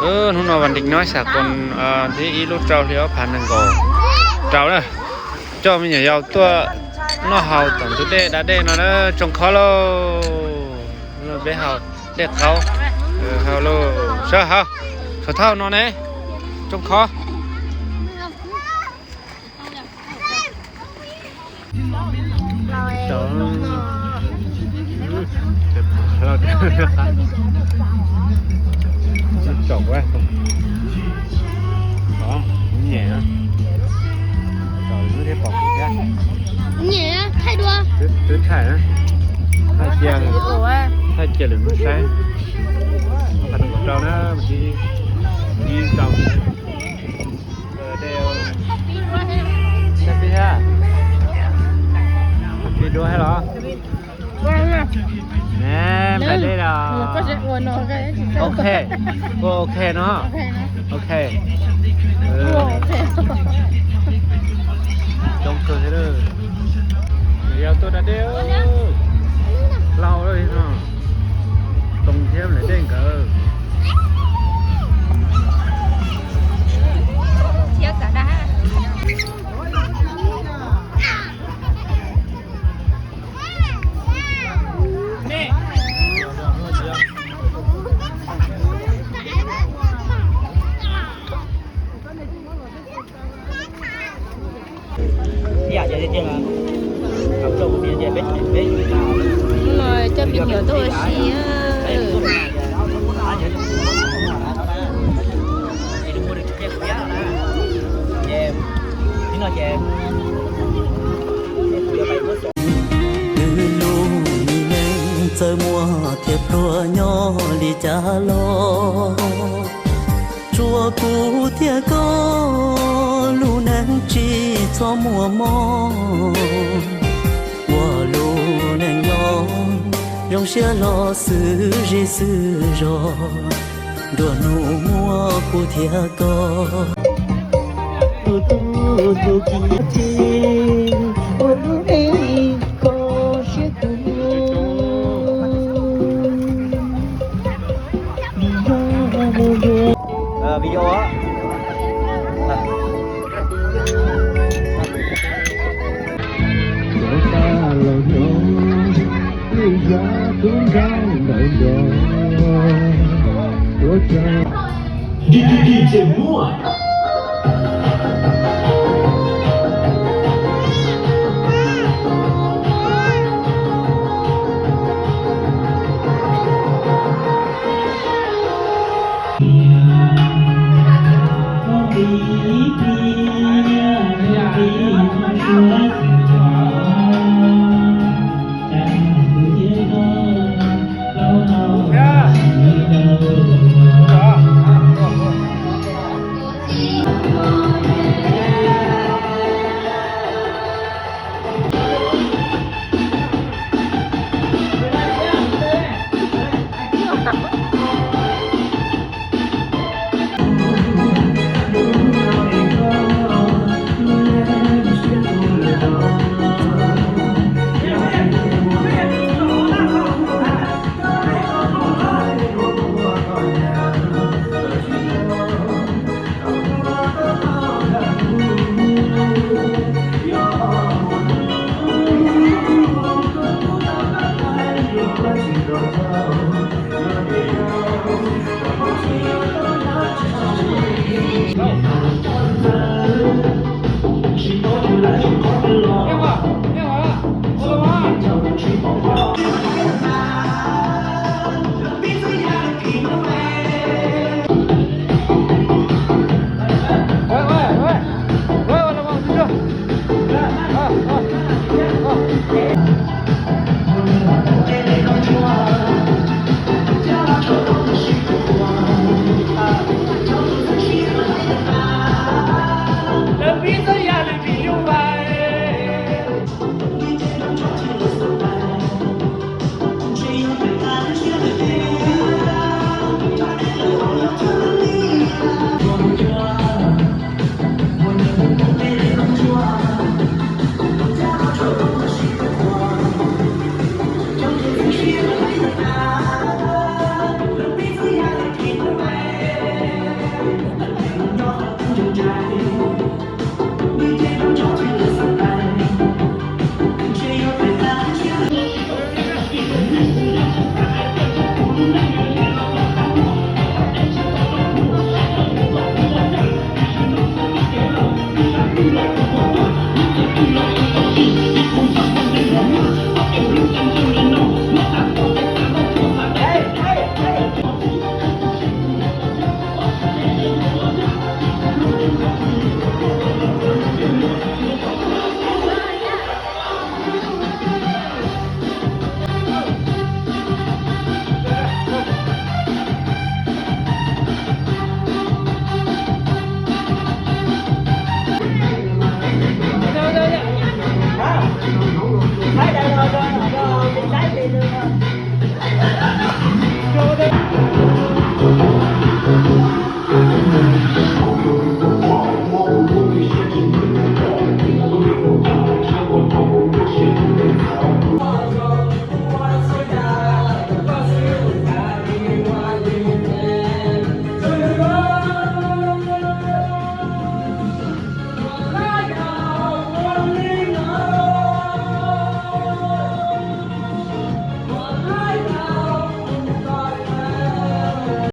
Hnub no vas nrim no xya koos thib ib lub rau hli ob phav nees nkaum rau na. Coj me nyuam yaus tuaj noj haus tom ntug dej da dej no na, tsoo khov lauj. Peb haus dej qaub, haus lauj, sawv haus, saum thauj no ne, tsoo khov. Tsom, nyem, tsom lwm hnub thiab pom kuv thiab. Nyem, thaij dua. Twb thaij na, thaij cia, thaij cia lwm hnub saib. Qhov nees nkaum rau na, ib rau. Pib dua thiab los? Ne, nplaim dej los? Ok, ua ok no. Ok. Zoo kawg thiab. Yog tuaj da dej, hlau no, Toog thiab nplaim dej nkawd. Hnub no coj me nyuam tuaj ua si. Nws lub neej txawj muaj thiab pluag nyob li cas los, tsuas kuv thiab koj lub neej tsis txhob muaj mob. Ua lub neej nyob zoo siab los xwm zej xwm zos, nruab hnub muaj kuv thiab koj. Tus tus tus kiv ces ua lub neej kho siab kawg. Video.